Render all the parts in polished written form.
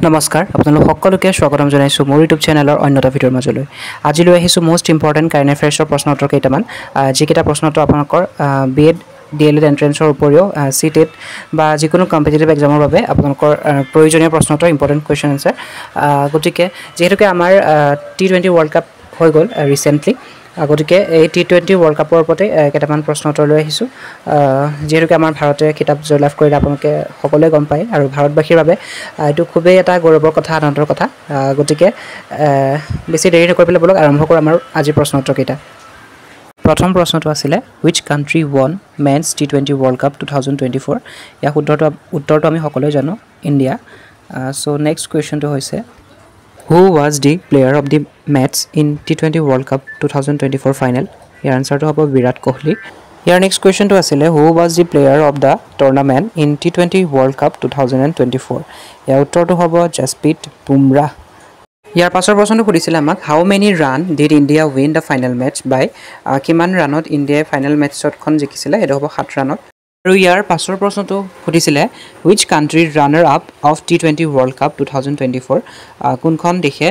নমস্কাৰ, আপোনালোক সকলোকে স্বাগতম জনাইছোঁ মোৰ ইউটিউব চেনেলৰ অন্য এটা ভিডিঅ'ৰ মাজলৈ। আজি লৈ আহিছোঁ মষ্ট ইম্পৰ্টেণ্ট কাৰেণ্ট এফেয়াৰ্ছৰ প্ৰশ্ন উত্তৰ কেইটামান, যিকেইটা প্ৰশ্ন উত্তৰ আপোনালোকৰ B Ed, D El Ed এণ্ট্ৰেঞ্চৰ উপৰিও চি টেট বা যিকোনো কম্পিটিটিভ এক্সামৰ বাবে আপোনালোকৰ প্ৰয়োজনীয় প্ৰশ্ন উত্তৰ, ইম্পৰ্টেণ্ট কুৱেশ্যন এনচাৰ। গতিকে যিহেতুকে আমাৰ টি-20 ৱৰ্ল্ড কাপ হৈ গ'ল ৰিচেণ্টলি, গতিকে এই টি-20 ৱৰ্ল্ড কাপৰ ওপৰতে কেইটামান প্ৰশ্ন উত্তৰ লৈ আহিছোঁ। যিহেতুকে আমাৰ ভাৰতে খিতাপ জয়লাভ কৰিলে, আপোনালোকে সকলোৱে গম পায় আৰু ভাৰতবাসীৰ বাবে এইটো খুবেই এটা গৌৰৱৰ কথা, আনন্দৰ কথা। গতিকে বেছি দেৰি নকৰি পেলাই ব'লক আৰম্ভ কৰোঁ আমাৰ আজিৰ প্ৰশ্ন উত্তৰকেইটা। প্ৰথম প্ৰশ্নটো আছিলে, "Which country won men's T20 World Cup 2024?" ইয়াৰ শুদ্ধটো উত্তৰটো আমি সকলোৱে জানো, ইণ্ডিয়া। চ' নেক্সট কুৱেশ্যনটো হৈছে, "Who was the player of the match in T20 World Cup 2024 final?" ইয়াৰ আনচাৰটো হ'ব বিৰাট কোহলি। ইয়াৰ নেক্সট কুৱেশ্যনটো আছিলে, "Who was the player of the tournament in T20 World Cup 2024?" ইয়াৰ উত্তৰটো হ'ব জছপ্ৰীত বুমৰাহ। ইয়াৰ পাছৰ প্ৰশ্নটো সুধিছিলে আমাক, "How many run did India win the final match by?" কিমান ৰানত ইণ্ডিয়াই ফাইনেল মেটছখন জিকিছিলে? সেইটো হ'ব 7 ৰানত। আৰু ইয়াৰ পাছৰ প্ৰশ্নটো সুধিছিলে, "Which country runner up of T20 World Cup 2024?" কোনখন দেশে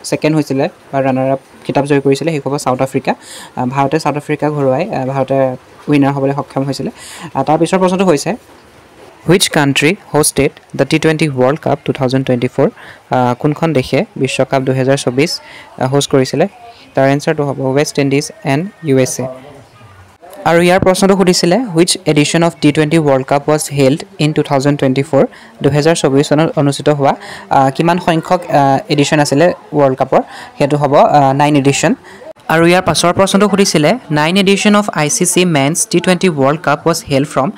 ছেকেণ্ড হৈছিলে বা ৰানাৰ আপ খিতাপ জয় কৰিছিলে? সেই হ'ব চাউথ আফ্ৰিকা। ভাৰতে চাউথ আফ্ৰিকাক হৰুৱাই ভাৰতে উইনাৰ হ'বলৈ সক্ষম হৈছিলে। তাৰ পিছৰ প্ৰশ্নটো হৈছে, "Which country hosted the T20 World Cup 2024?" কোনখন দেশে বিশ্বকাপ 2024 হোষ্ট কৰিছিলে? তাৰ এনচাৰটো হ'ব ৱেষ্ট ইণ্ডিজ এণ্ড ইউ.এছ.এ। আৰু ইয়াৰ প্ৰশ্নটো সুধিছিলে, "Which edition of T20 World Cup was held in 2024?" 2024 চনত অনুষ্ঠিত হোৱা কিমান সংখ্যক এডিশ্যন আছিলে ৱৰ্ল্ড কাপৰ? সেইটো হ'ব 9 এডিশ্যন। আৰু ইয়াৰ পাছৰ প্ৰশ্নটো সুধিছিলে, "Nine edition of ICC Men's T20 World Cup was held from?"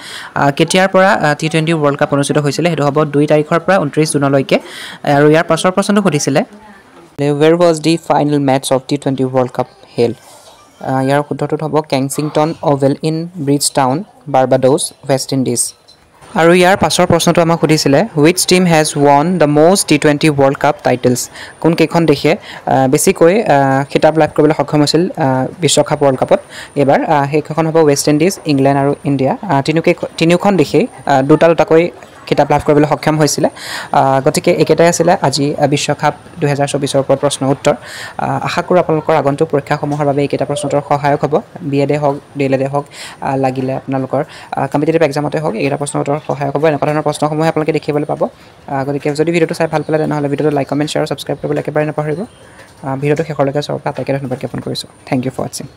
কেতিয়াৰ পৰা টি-20 ৱৰ্ল্ড কাপ অনুষ্ঠিত হৈছিলে? সেইটো হ'ব 2 তাৰিখৰ পৰা 29 জুনলৈকে। আৰু ইয়াৰ পাছৰ প্ৰশ্নটো সুধিছিলে, "Where was the final match of T20 World Cup held?" ইয়াৰ শুদ্ধটোত হ'ব Kensington Oval in Bridgetown, Barbados, West Indies। আৰু ইয়াৰ পাছৰ প্ৰশ্নটো আমাক সুধিছিলে, "Which team has won the most T20 World Cup titles?" কোনকেইখন দেশে বেছিকৈ খিতাপ লাভ কৰিবলৈ সক্ষম হৈছিল বিশ্বকাপ ৱৰ্ল্ড কাপত এইবাৰ? সেইকেইখন হ'ব ৱেষ্ট ইণ্ডিজ, ইংলেণ্ড আৰু ইণ্ডিয়া। তিনিওখন দেশেই দুটা দুটাকৈ খিতাপ লাভ কৰিবলৈ সক্ষম হৈছিলে। গতিকে এইকেইটাই আছিলে আজি বিশ্বকাপ 2024ৰ ওপৰত প্ৰশ্ন উত্তৰ। আশা কৰোঁ আপোনালোকৰ আগন্তুক পৰীক্ষাসমূহৰ বাবে এইকেইটা প্ৰশ্ন উত্তৰ সহায়ক হ'ব। বি এডে হওক, ডি এল এডে হওক, লাগিলে আপোনালোকৰ কম্পিটিটিভ এক্সামতে হওক, এইকেইটা প্ৰশ্ন উত্তৰ সহায়ক হ'ব। এনেকুৱা ধৰণৰ প্ৰশ্নসমূহে আপোনালোকে দেখিবলৈ পাব। গতিকে যদি ভিডিঅ'টো চাই ভাল পালে, তেনেহ'লে ভিডিঅ'টো লাইক, কমেণ্ট, শ্বেয়াৰ, ছাবস্ক্ৰাইব কৰিবলৈ একেবাৰে নাপাহৰিব। ভিডিঅ'টো শেষলৈকে চোৱাৰ বাবে আটাইকে ধন্যবাদ জ্ঞাপন কৰিছোঁ। Thank you for watching.